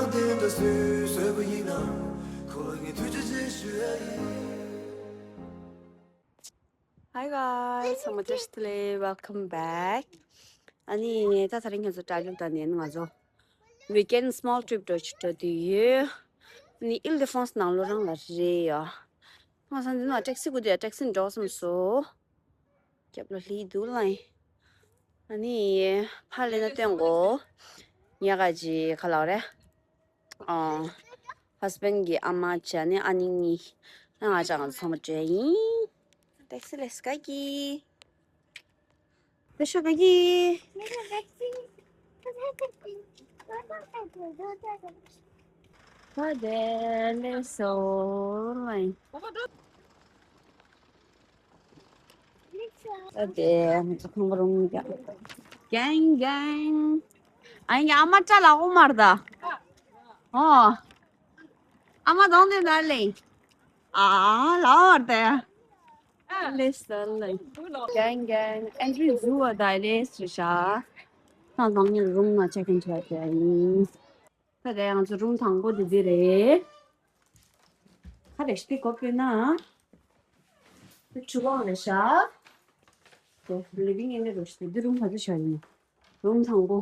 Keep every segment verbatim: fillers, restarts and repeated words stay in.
Hi guys, ཚང་མ་བཀྲ་ཤིས་བདེ་ལེགས། Welcome back. ཨ་ནི་ད་དེ་རིང་ཁྱོད་ཚོ་ཏྲ་ལུག་དང་ནན་ང་ཚོ་weekend small trip འགྲོ་ཆུ་འགྲོ་དུས་ཡོད། ཨ་ནི་ཨིལ་ལི་ཧྥོན་སི་ནང་ལོགས་རང་ལ་རེད་ཡ། ང་ཚོ་འདི་ན་ཊེག་སི་སྒུག་དུས་ཊེག་སི་འགྲོ་བསམ་སོང་། རྒྱབ་ལ་ལྷས་འདུག་ལ། ཨ་ནི་ཕར་སླེབས་ན་སྟོན་གོ། ཉག་ག་ཅིག་ག་ལབ་རེད། ཨ། husband གི་ཨ་མ་བྱས་ནས་ཨ་ནེ་གཉིས། ང་ཅག་ཚང་མ་འགྲོ་ཡ་ཡིན། ཊེག་སི་ལེས་ཀ་གི། ད་ཤོག་ག་གི། ད་དེ་ལས་སོ་ལ། ཨ་དེ་ང་ཚོ་ཁང་པ་རུམ་རྒྱག་རྒྱང་རྒྱང་། ཨ་ཡིན་ཨ་མ་ཅག་ལ་འོ་མར་ད། ཨོ། ཨ་མ་གདོང་དེ་ད་ལེ། ཨ་ལ་འོར་ད། ལེ་སལ་ལེ། རྒྱང་རྒྱང་ཨན་ཌྲི་ཛུ་བ་ད་ལེ་སི་ཤ། ད་གང་ཉིད་རུམ་ན་ཆེག་ཨིན་བྱས་ཏེ་ཡིན། ད་དེ་ང་ཚོ་རུམ་དང་པོ་དེ་འདི་རེད། ཁ་རེ་ཤི་གོ་པེ་ན། ཆུ་བང་རེད་ཤག་དེ་ལི་བིང་ཨེ་རི་ཡ་རེད་ཤག་འདི་རུམ་ག་ཚོད་བྱས་ཡིན། རུམ་དང་པོ།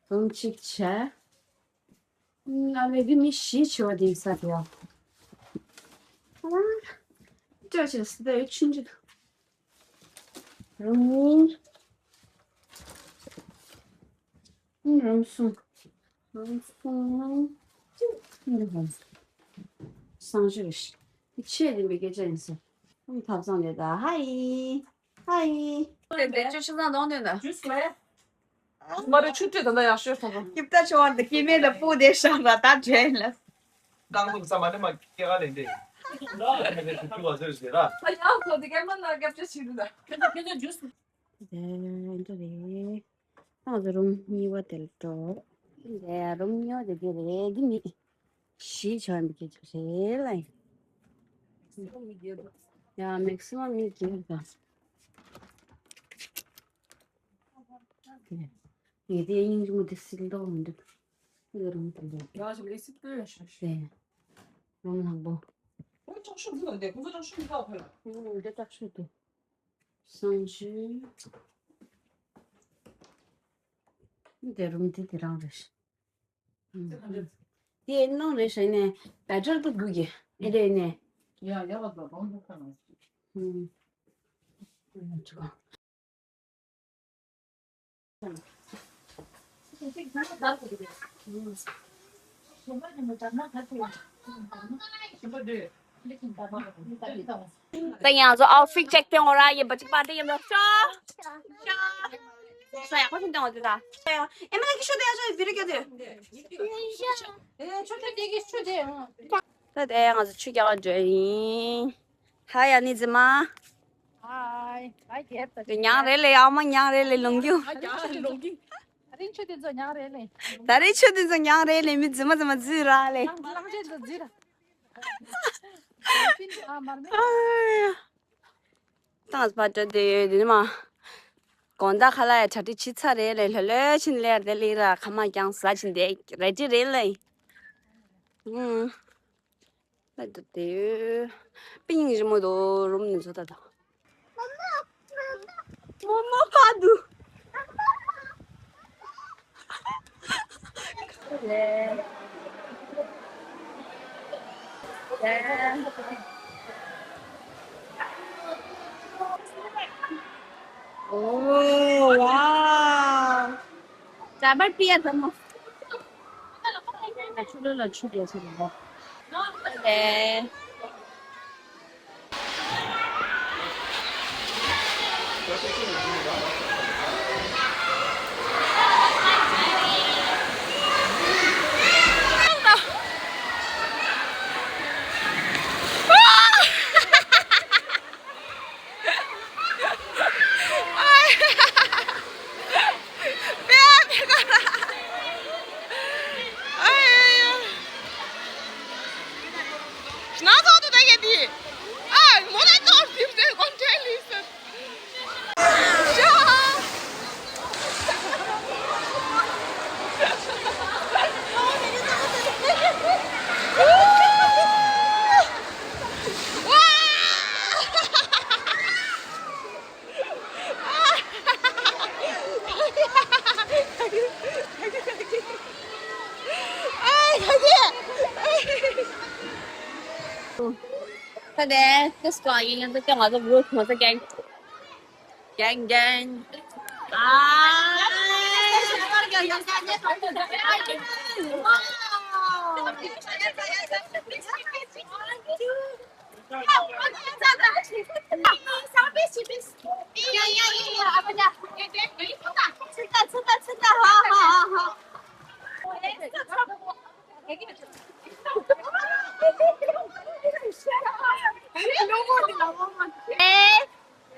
རུམ་གཅིག་བྱས། ཨ་ལེ་འདི་མི་བཞི་བྱས་པ་དེ་ས་དེ་ཡ། ཨ། ཅག་བྱས་སི་ད་ཡོད་ཆུན་ཆུ། རུམ་གཉིས། རུམ་གསུམ། རུམ་གསུམ། གསང་སྤྱོད་རེད། ཆེས་རིང་པའི་སྐད་ཆ་ཡིན་ཟེར། ཐབ་ཚང་རེད་ད། ཧའི། ཧའི། དེ་དེ་ཆུ་ཆུ་ཚང་གདོང་དོན་ད། མ་རེད་ཆུ་དྲོད་ད་ལྟ་ཡག་ཤོས་ཐོབ། སྐྱིབས་ད་ཆུ་བར་དུ་སྐྱེ་དམན་ལ་སྤུ་དེ་བཞག་ལ་ད་དྲན་ལ། རྐང་དུ་ས་མ་ནི་མ་སྐྱེ་ག་ལེན་ཏེ། ད་ནི་མེད་ཏེ་ཆུ་བ་ཟེར་ཟེར་ར། ད་ཡང་ཁོ་དེ་ག་མ་ན་སྐྱབས་བཅོལ་བྱེད་དུ་ད། ཁྱེད་ཚོ་ཁྱེད་ཚོ་ཇུས། དེ་འདྲ་རེད། ང་ཚོ་རུམ་གཉིས་པ་དེར་འགྲོ། དེ་རུམ་གཉིས་པ་དེ་ག་རེད། འདི་ནི་བཞི་བྱས་པའི་སྐད་ཆ་རེད་ལ། ཡ་མེག་སི་མམ་མི་བརྒྱད་དང་། ངས་དེ་སྙིང་རྗེ་མོ་དེ་སིལ་མདོག་མི་འདུག་འདི་རུམ་དེ་འདྲ། ཡ་ཞིག་ལས་སིལ་ཏོ་ཡ་ཤ་ཤ། དེ་རུམ་དང་པོ། ཨོ་ཅག་ཤུ་འདི་ལ་འདི་ཁོ་ཚོ་ཅག་ཤུ་འདི་ལ་ཕེ་ལ། ཨོ་འདི་ཅག་ཤུ་འདི། སང་ཞུ། འདི་རུམ་འདི་དེ་རང་རེད། དེ་ནང་རེད་ཤག་ནས་བེ་ཊར་དུ་དགོས་ཀྱི་ཨེ་རེད་ནས། ཡ་ཡ་བ་དོ་གོང་དུ་ཁ་ནང་། ཧུམ། ད་ཡང་ཚོ་ཨའུ་ཕིཊ་ཅེག་སྟོན་འོ་ར་ཡིན་པ་ཅིག་པ་དེ་ཡིན་ལ་ཤོ། ཤོ། ས་ཡག་པོ་ཞིག་སྟོན་འོ་དེ་ད། ཨེ་མ་ལ་གི་ཤོ་དེ་ཡང་ཚོ་བི་རི་ཀ་དེ། ཨེ་ཆོ་དེ་གི་ཆུ་དེ། ད་དེ་ང་ཚོ་ཆུ་རྒྱག་འགྲོ་ཡིན། ཧའི་ཨ་ནི་རྫི་མ། ཧའི། ཨ་རྒྱལ་ད། ཉང་རེ་ལེ་ཨ་མ་ཉང་རེ་ལེ་ལོང་རྒྱུ། ཨ་རྒྱལ་ལོང་རྒྱུ། ད་རིང་ཆུ་དེ་ཚོ་ཉང་རེ་ལེ། ད་རིང་ཆུ་དེ་ཚོ་ཉང་རེ་ལེ། མི་རྫི་མ་རྫི་མ་རྫི་ར་ལེ། ལང་ལང་ཆེ་ཚོ་རྫི་ར། ཨ་ཡ། ཏང་སྤ་ཏྲ་དེ་ཡོད་དེ་ནི་མ། དགོང་དག་ཁ་ལག་ཡ་གྲ་སྒྲིག་བྱེད་ཚར་རེད་ལེ། ལྷོད་ལྷོད་ཕྱིན་ལེར་དེ་ལི་ར་ཁ་མ་རྐྱང་ཟ་ཕྱིན་དེ་རེ་ཌི་རེད་ལེ། ཨུམ། ལྷོད་དེ་ཡོད། པི་ཉིང་རི་མོ་དོ་རུམ་ནི་ཚོ་ད་དང་། མོ་མོ་ཁ་དུ། Oh, wow. Sabar pia kamu. ཆུ་ལོ་ལ་ཆུ་རྒྱག་ས་རེད། This one, you know, the thing was a root was a gang. Gang, gang. Ah.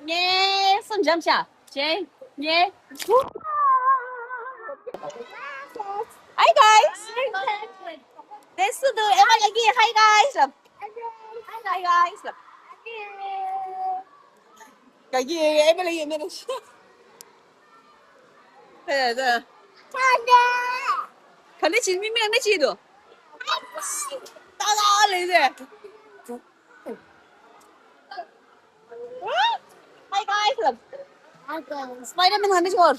ངས་སུ་འཇམ་ཤ་ཅེ་ངས། Hi guys. This is the Emma lagi. Hi guys. Hi guys. Kaki Emma lagi Emma lagi. Hey, the. Kanda. Kanda chin mi mi na chi do. Ta la le de. Hi guys. Hi guys. Spider-Man hande chor.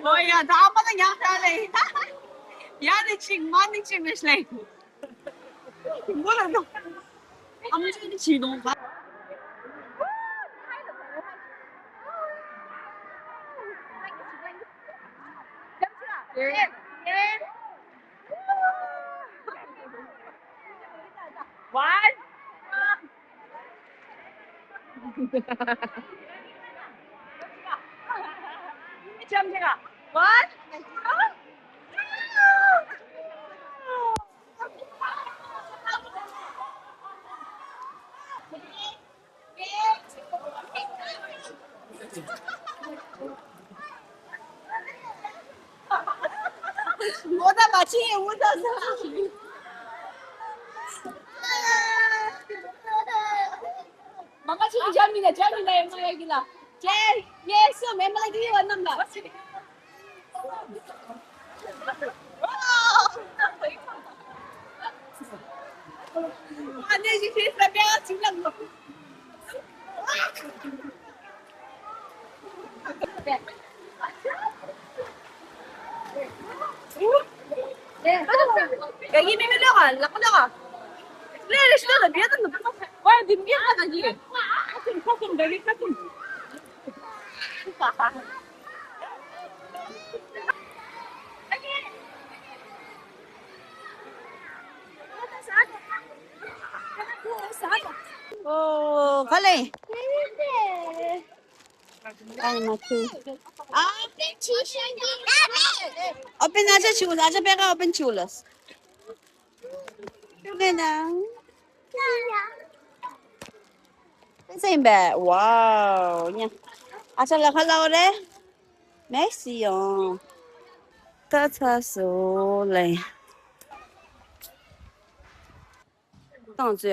Oh yeah, the amana yang tale. Ya de ching, man de ching, Miss Lake. One. One. Mama cik jamin dah, jamin dah yang maya gila. Cek, yes, memang lagi warna enam belas. ཨོ། ག་ལེ། ཨ་ནི་མ་ཁུ། ཨ། ཨོ་པེན་ཨ་ཅག་ཆུ་ཨ་ཅག་པེ་ཀ་ཨོ་པེན་ཆུ་ལ། ཏུ་ནེ་ན། ཨེ་སེམས་པ། ཝའོ། ཉ། ཨ་ཅག་ལ་ཁ་ལ་འོ་རེ། མེག་སི་ཡོང་། ད་ཚ་སོ་ལེ། ཏང་ཙུ་ཡ།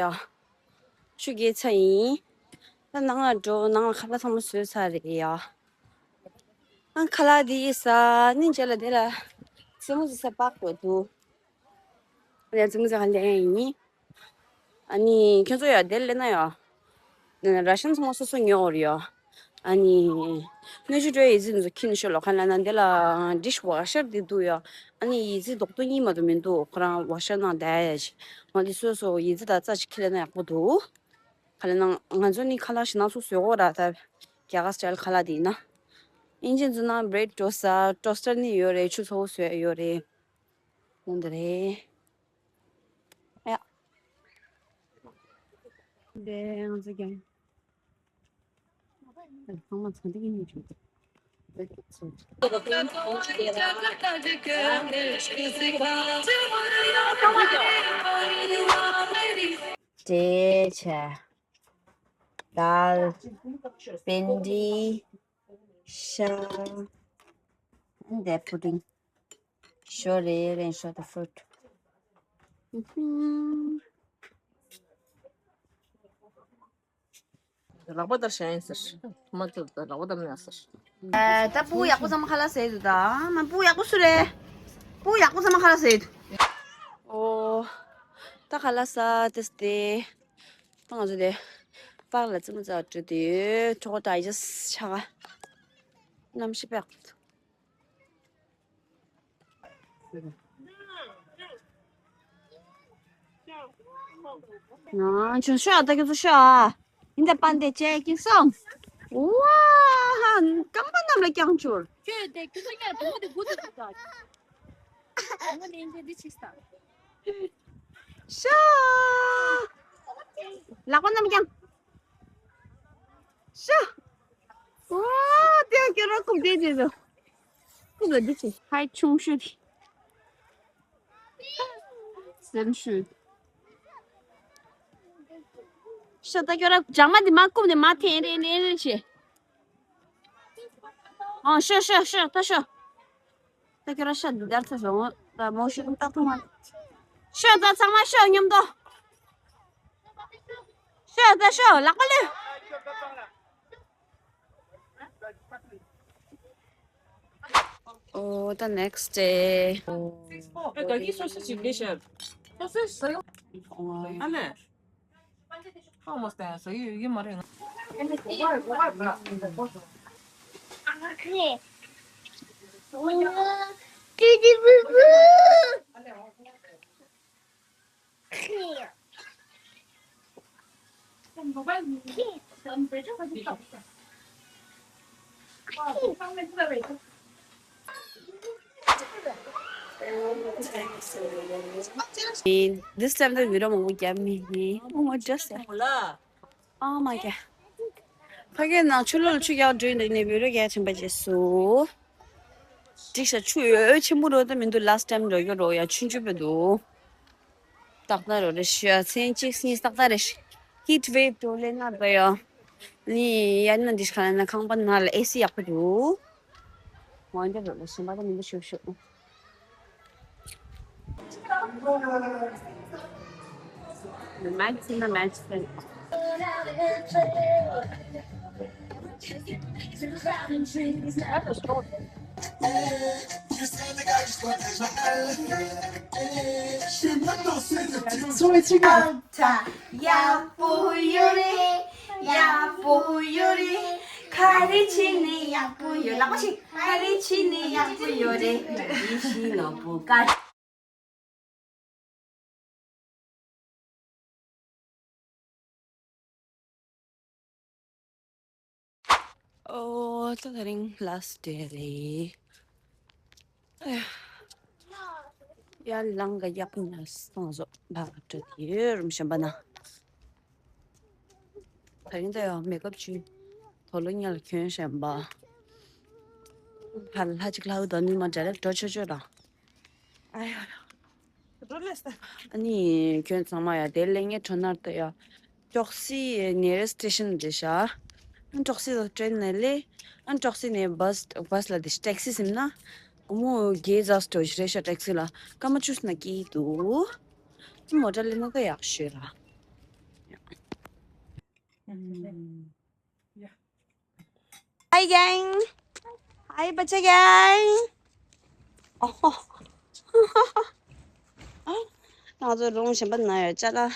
ཆུ་རྐྱལ་ཚ་ཡིན། ད་ནང་ལ་འགྲོ། ནང་ལ་ཁ་ལག་ཚང་མ་བཟོས་ཚར་རེད་ཡ། ཨ་ཁ་ལག་འདི་ཡིས་ནི་རྗེས་ལ་དེ་ལ་རྩེད་མོ་རྩེ་ས་པགས་དགོས་འདུག་ཨ་ནི་རྩེད་མོ་རྩེ་ག་ལེན་ཡིན། ཨ་ནི་ཁྱོད་ཚོ་ཡ་དེ་ལ་སླེབས་ན་ཡ། ར་ཤན་ཚང་མ་སོ་སོ་ཉོ་འོར་ཡ། ཨ་ནི། སྣོད་བཅུད་སྤྲོད་ཡི་ཙི་འདི་ཚོ་ཁྱི་ནི་ཤོ་ལོ་ཁ་ལ་ན་འདི་ལ་ཌིཤ་ཝ་ཤར་འདི་འདུག་ཡ། ཨ་ནི་ཡི་ཙི་རྡོག་རྡོག་གཉིས་མ་གཏོགས་མི་འདུག་ཁོ་རང་ཝ་ཤར་ནང་བསྡད་ཡ་ཞིག་མ་འདི་སོ་སོ་ཡི་ཙི་ད་རྩ་ཅིག་ཁྱི་ལ་ན་ཡག་པོ་འདུག་ཁ་ལ་ན་ང་ཚོ་ནི་ཁ་ལག་ཞིག་ནང་སོ་སོ་ཡོད་ར། ད་རྒྱ་གར་སི་ཊལ་ཁ་ལག་འདི་ཡིན་ན། ཨིན་ཇི་འཛུ་ན་བྷི་རེཌ་ཊོ་སི་ཊར་ཊོ་སི་ཊར་ནི་ཡོད་རེད། ཆུ་ཚ་བོ་བཟོས་ཡོད་རེད། འོ་འདི་རེད། ཨ་ཡ། འདི་ང་ཚོ་རྒྱ། ཚང་མ་ཚང་འདི་གི་ཉིན་བྱུང་། འབྲས་ཆ། དཱལ། བྷན་ཌི། ཤ། འདི་པུ་ཌིང་། ཞོ་རེ་རེ་ཞོ་དང་ཕུ་རུཊ། ལག་པ་ལྟར་བྱས་ཡིན་ཟེར། ཐོ་མ་ཏོ་དང་ལག་པ་ལྟར་ནས་ཟེར། ཨ། ད་སྤུ་གུ་ཡག་པོ་ཚང་མ་ཁ་ལག་ཟས་འདུག་ད་མ་སྤུ་གུ་ཡག་པོ་སུ་རེད། སྤུ་གུ་ཡག་པོ་ཚང་མ་ཁ་ལག་ཟས་འདུག་ཨོ། ད་ཁ་ལག་ཟ་དེ་སྟེ། ད་ང་ཚོ་དེ་པར་ལ་རྩེད་མོ་རྩེ་བར་འགྲོ་དུས་གྲོགས་ད་ཡ་ཆ་ག་གནམ་གཤིས་དཔེ་ང་ཚོ་ཤོག་ད་ཁྱོད་ཚོ་ཤོག་ཨ། ཡིན་ད་པན་དེ་ཅེ་ཀི་སོང་། ཝ་ཧ། རྐང་པ་གནམ་ལ་བརྐྱངས་བྱོར། ཁྱོད་དེ་ཁྱོད་ཚོ་ཡ་དུ་མོ་དེ་དགུ་དུ་དུ་དག་ང་ནི་འདི་འདི་ཆིག་སྟ། ཤོག་ལག་པ་གནམ་བརྐྱངས། ཤོག་ཝ་དེ་ཁྱོད་རང་རྐུབ་དེ་དེ་ཚོ། རྐུབ་ལ་འདི་ཆེ་ཧའི་ཆུང་ཤོས་དེ། སེམས་ཤུལ། ཤོག་ད་ཁྱོད་རང་སྦྲང་མ་འདི་མ་བཀུག་ནས་མ་འཐེན་རེ་རེ་རེ་བྱེད། ཨང་ཤོག་ཤོག་ཤོག་ད་ཤོག་ད་ཁྱོད་རང་ཤོག་འདི་ལྟར་ཚ་བྱུང་། ད་མོ་ཤོག་ཏག་ཏག་མ། ཤོག་ད་ཚང་མ་ཤོག་མཉམ་དུ། ཤོག་ད་ཤོག་ལག་པ་ལུས། Oh, the next day. ཨེ་ད་གི་སོ་སོ་ཞིག་ལས་ཤར། སོ་སོ་ཟ་ཡོང་། ཨ་ནེ། ཧ་མ་སྟེ་ཟ་ཡི་ཡོད་ཀྱི་མ་རེད། This time the video མང་པོ་བརྒྱབ་མེད་ནི། Oh my God. Oh my God. ཕ་གིའི་ནང་ཆུ་ལོག་ལ་ཆུ་རྒྱག་འགྲོ་ཡིན་འདི་ནས་བོད་རོ་རྒྱག་ཕྱིན་པ་རྗེས་སུ། འགྲིག་ཤག་ཆུ་ཡོད་ཆེན་པོ་རོ་ད་མི་འདུག last time རོ་ཡོད་རོ་ཡ་ཆུང་ཆུང་པོ་འདུག་ཏག་ཏག་རོ་རེ་ཤི་ཡ་མཚན་གཅིག་གཉིས་ཏག་ཏག་རེ་ཤི། Heat wave འགྲོ་ལེ་ན་ད་ཡ། ནི་ཡ་ན་འདི་ཤ་ན་ཁང་པ་ན་ལ་ཨེ་སི་ཡག་པོ་འདུག་འོན་ཏེ་རོ་ལ་ཤི་མ་ད་མི་འདུག་ཤུག་ཤུག Maxima, maxima. So it's ཡག་པོ་ཡོད་རེད། ཡག་པོ་ཡོད་རེད། ག་རེ་བྱས་ནས་ཡག་པོ་ཡོད། ལག་པ་ཞིག་ག་རེ་བྱས་ནས་ཡག་པོ་ཡོད་རེད། ཡིད་བཞིན་ནོར་བུ་དཀར། ཨོ་ད་དེ་རིང་last day རེད། ཨ་ཡ། ཡར་ལངས་ག་ཡག་ཉལ་སོང་ཟོ་བག་སྤྲད་ཡོད་རུམ་གཞན་པ་ན། དེ་རིང་ད་ཡང་མེག་ཨབ་བྱུས། དོ་ལོ་ཉལ་གྱོན་གཞན་པ། ཕར་ལྷ་གཅིག་ལྷ་འུ་དང་ནུ་མ་འདྲ་རེད་འགྲོ་ཆོག་ཆོག་ར། ཨ་ཡ། ཨ་ནི་ཁྱོད་ཚང་མ་ཡ་དེ་ལས་ངའི་ཁྲོ་ནར་ད་ཡ། ཀྲོག་སི་nearest station རེད་ཤག་ཨ་ཀྲོག་སི་ལ་ཀྲེན་ནས་སླེབས། ཨ་ཀྲོག་སི་ནས་བྷས་བྷས་ལ་དེ་ཊེག་སི་ཟིན་ན། ཨོ་མོ་གེ་ཛ་སྟོ་ཞིག་རེད་ཤག་ཊེག་སི་ལ་སྐར་མ་བཅུ་ཙམ་ན་སྐྱེལ་འདུག་ཨ་མོ་ཊ་སླེབས་ན་ད་ཡག་ཤོས་ར། Hi gang. Hi, bacha gang. Oh. ང་ཚོ་རུམ་གཞན་པ་ན་ཡོད་ཅ་ལག་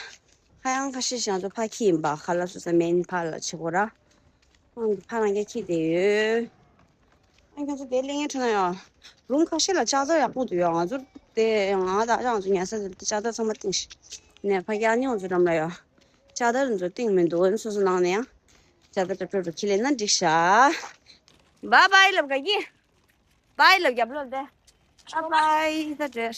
ཧ་ཡང་ཁ་ཤས་ཤིག་ང་ཚོ་ཕ་ཁྱི་ཡིན་པ་ཁ་ལག་སོ་སོ་མེན་ཕ་ལ་བྱེད་དགོས་ར། ཨང་ཕ་རང་རྒྱལ་ཁྱི་དེ་ཡོད། ཨ་ང་ཚོ་དེ་གླེང་ཡས་ཁྲོད་ན་ཡོད། རུམ་ཁ་ཤས་ལ་ལྕགས་ཐབ་ཡག་པོ་འདུག་ཡོད། ང་ཚོ་དེ་ང་དང་ཨ་ཅག་ང་ཚོ་ཉལ་ས་དེ་ལྕགས་ཐབ་ཚང་མ་བཏིང་ཤག་ནས་ཕ་གི་ཨ་ནེ་ང་ཚོ་འགྲམ་ལ་ཡོད། ལྕགས་ཐབ་རུ་ཚོ་བཏིང་མི་འདུག་ཨ་ནི་སོ་སོ་ནང་ནས་ཡང་ལྕགས་ཐབ་ཏྲ་ཏྲ་རུ་ཁྱི་ལེན་ན་འགྲིག་ཤག Bye bye ལབ་ག་གི། Bye ལབ་རྒྱབ་ལོག་དེ། Bye bye ད་འདྲེར།